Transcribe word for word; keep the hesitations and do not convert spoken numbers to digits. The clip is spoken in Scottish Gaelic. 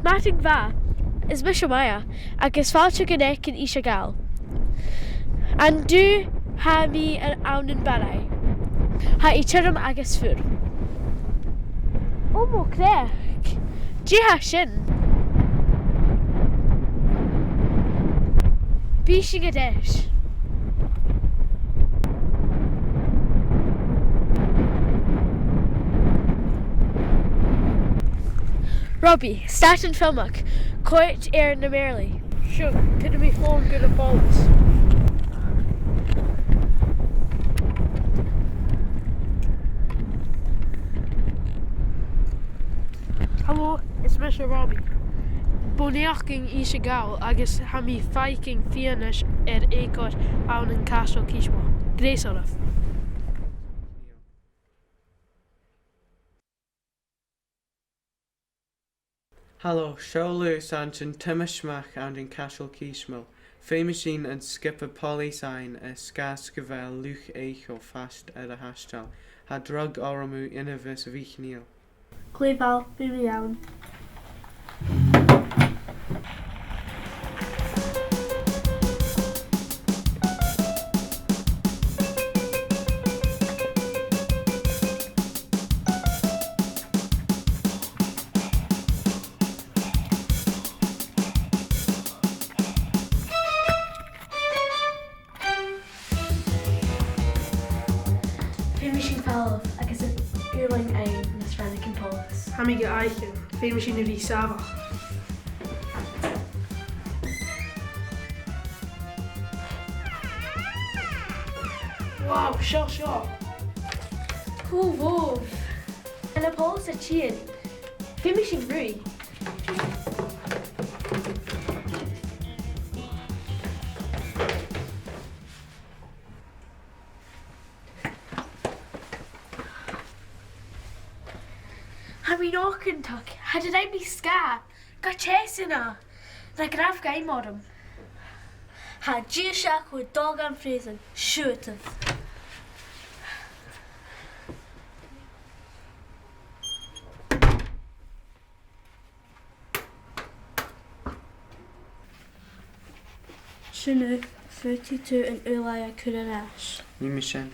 Madainn mhath, is mise Maya, agus fàilte gu Neach an Fhìs a' Ghall. An-diugh tha mi ann an Barraigh. Tha i tioram agus fuar. Ò mo chreach! Dè tha sin? Bidh sinn a' dol. Robbie, stad an filmeadh, còmhla ri na Maorlaich. Sure, cuiridh mi fòn gu na Poileas. Hello, is mise Robbie. Bho Neach an Fhìs a' Ghall agus tha mi a' faicinn fianais air èigheachd ann an Caisteal Chìosmuil. Greas oirbh. Hello, seo Lewis an sin Thomas Mac ann an Caisteal Chìosmuil. Feumaidh sinn an sgioba poileas fhaighinn is gus am bi luchd-èigheachd faisg air a thaisteal. Tha dragh orm, Inbhir Mhic Nèill. Glè mhath, bidh mi ann. Feumaidh sinn falbh agus an uair sin fhaighinn nas fheàrr aig na Poileas. Tha mi ga fhaicinn. Feumaidh sinn a bhith sàmhach. Wow, seo, seo. Cò bhò? Tha na Poileas a' tighinn. Feumaidh sinn ruith. Tha mi an dòchas gun tug, tha e air a bhith sgàth, gu tèid sinn a-nall. Nach gabh gam orm. Tha dithis a' dol dhan phrìosan, siuthadaibh. Sin thu, faodaidh tu an ùrlar a chur air ais. Nì mi sin.